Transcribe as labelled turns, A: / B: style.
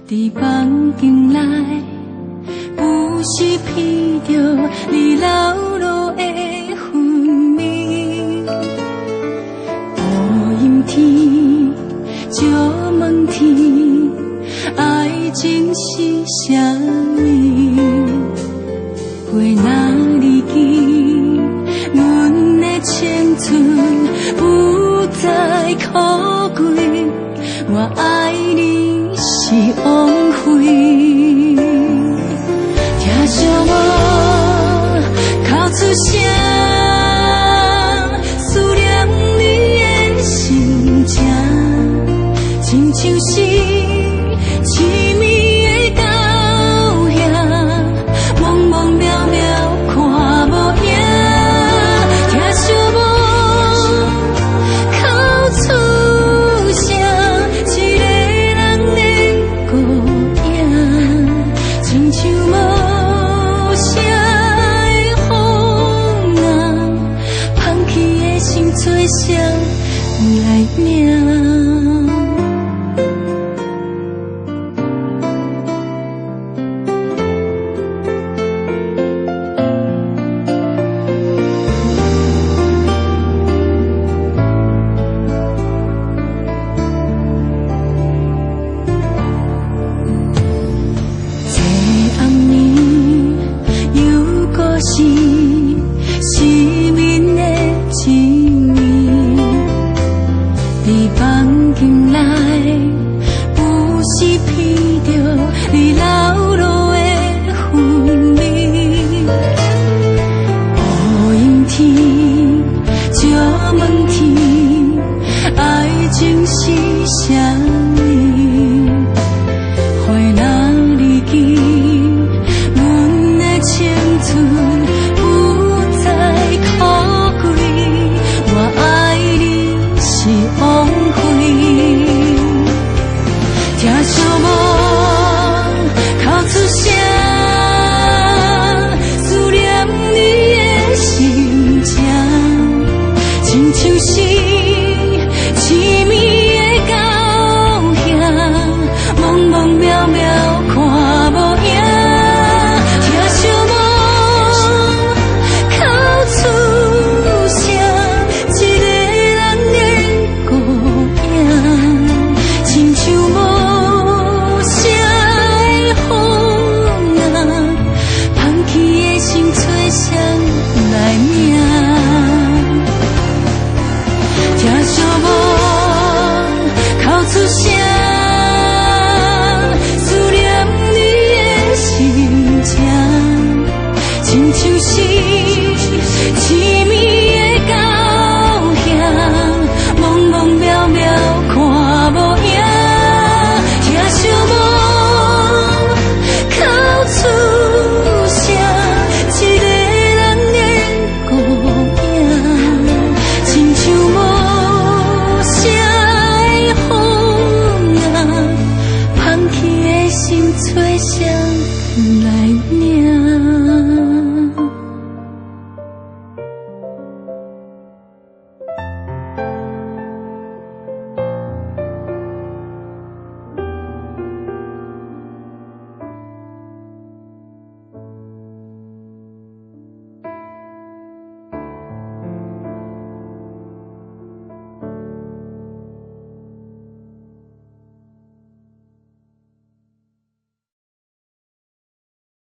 A: 佇房間內，不是闻著你流露的薰味。烏陰天，借問天，愛情是啥物？花若離去，阮的青春不再可貴。我愛你是枉費。疼惜無哭出聲，思念你的心情，親像是痴迷的狗仔，茫茫渺渺看無影。疼惜無哭出聲，一个人的孤影，親像無聲的風啊，芳去的心找誰來領？這暗暝猶閣是失眠的一暝，佇房間內，不時闻著你流露的薰味。烏陰天，借問天，愛情是啥物？花若離去，阮的青春不再可貴。我愛你是枉費。疼惜無哭出聲，思念你的心情，親像是痴迷的狗仔，茫茫渺渺看無影。疼惜無哭出聲，一个人的孤影，親像無聲的風啊，芳去的心找誰來領？疼惜無哭出聲，思念你的心情，親像是痴迷的狗仔，茫茫渺渺看無影。疼惜無哭出聲，一个人的孤影，親像無聲的風啊，芳去的心找誰來領？